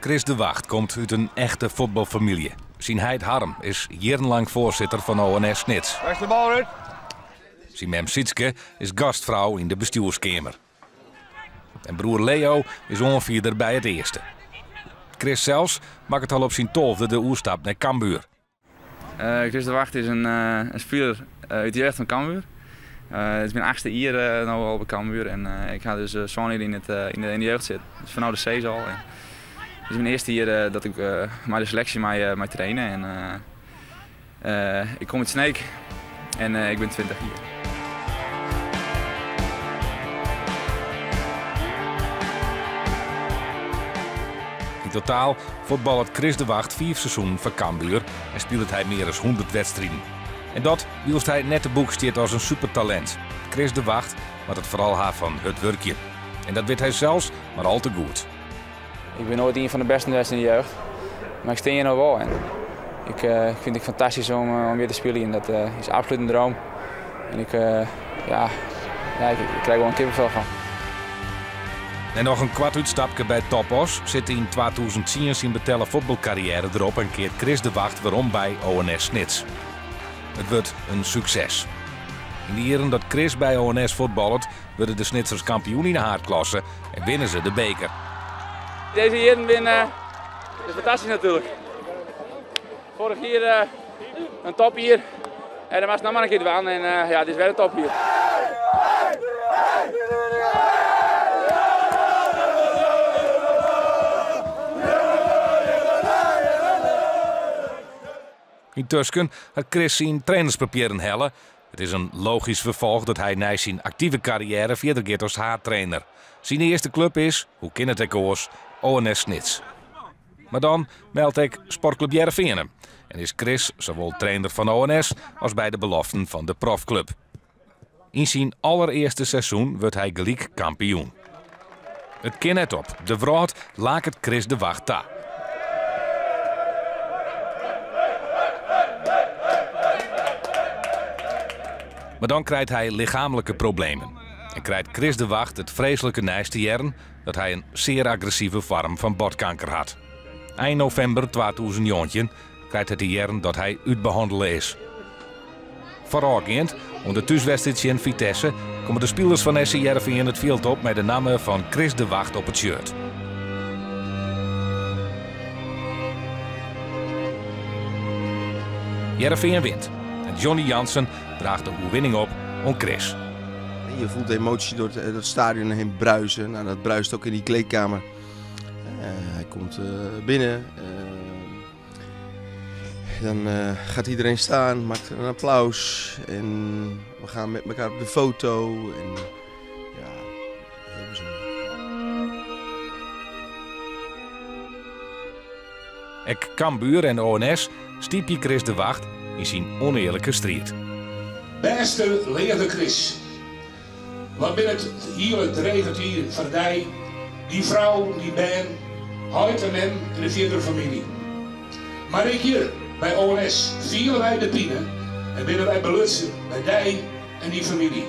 Chris de Wagt komt út in echte fuotbalfamylje. Syn heit Harm is jierrenlang foarsitter fan ONS Snits. Waar is de bal, Ruud? Syn mem Sietske is gastfrou yn de bestjoerskeamer. En broer Leo is oanfierder by it earste. Chris sels makket al op syn tolfde de oerstap nei Cambuur. Chris de Wagt is in spiler út de jeugd fan Cambuur. It is myn achtste jier no al by Cambuur en ik ha dus sân jier yn de jeugd sitten. Dus fanôf de C's al. It is myn earste jier dat ik mei de seleksje mei traine en ik kom út Sneek en ik bin 20 jier. Yn totaal fuotballet Chris de Wagt fiif seizoenen foar Cambuur en spilet hy mear as 100 wedstriden. En dat wylst hy net te boek stiet as in supertalint. Chris de Wagt moat it foaral ha fan hurd wurkjen. En dat wit hy sels mar al te goed. Ik bin noait ien fan de bêsten west yn de jeugd, mar ik stean hjir no wol en ik fyn it fantastysk om hjir te spyljen. Dat is absolút in droom en ik, ja, ja, ik krij gewoan kippenvel fan. Nei noch in koart útstapke by Top Oss sit yn 2010 syn betelle fuotbalkarriêre derop en keart Chris de Wagt werom by ONS Snits. It wurdt in sukses. Yn de jierren dat Chris by ONS fuotballet wurde de Snitsers kampioen yn de haadklasse en winne se de beker. Dizze jierren binne fantastysk natuerlik. Foarich jier in topjier en dat moatst noch mar in kear dwaan en ja, it is wer in topjier. Yntusken hat Chris syn trainerspapieren helle. It is in logysk ferfolch dat hy nei syn aktive karriêre fierder giet as haadtrainer. Syn earste klup is, hoe kin it ek oars, ONS Snits. Mar dan meldt ek Sportklup Hearrenfean him en is Chris sawol trainer fan ONS as by de beloften fan de profklup. Yn syn allerearste seizoen wurdt hy gelyk kampioen. It kin net op, de wrâld laket Chris de Wagt ta. Mar dan krijt hy lichaamlike problemen en krijt Chris de Wagt it freeslike nijs te hearren dat hy in sear agressive foarm fan botkanker hat. Ein novimber 2019 krijt hy te hearren dat hy útbehannele is. Foarôfgeand oan de thúswedstriid tsjin Vitesse komme de spilers fan SC Hearrenfean it fjild op mei de namme fan Chris de Wagt op it shirt. Hearrenfean wint en Johnny Jansen draacht de oerwinning op oan Chris. Je voelt de emotie door het stadion heen bruisen. Nou, dat bruist ook in die kleedkamer. Hij komt binnen. Dan gaat iedereen staan, maakt een applaus. En we gaan met elkaar op de foto. En, ja, heel bijzonder. Ek Cambuur en ONS stypje Chris de Wagt yn syn ûnearlike striid. Bêste leave Chris, wat binne it hiele drege tiden foar dy, dyn frou, dyn bern, heit en mem en de fierdere famylje. Mar ek hjir by ONS fiele wy de pine en binne wy belutsen by dy en dyn famylje.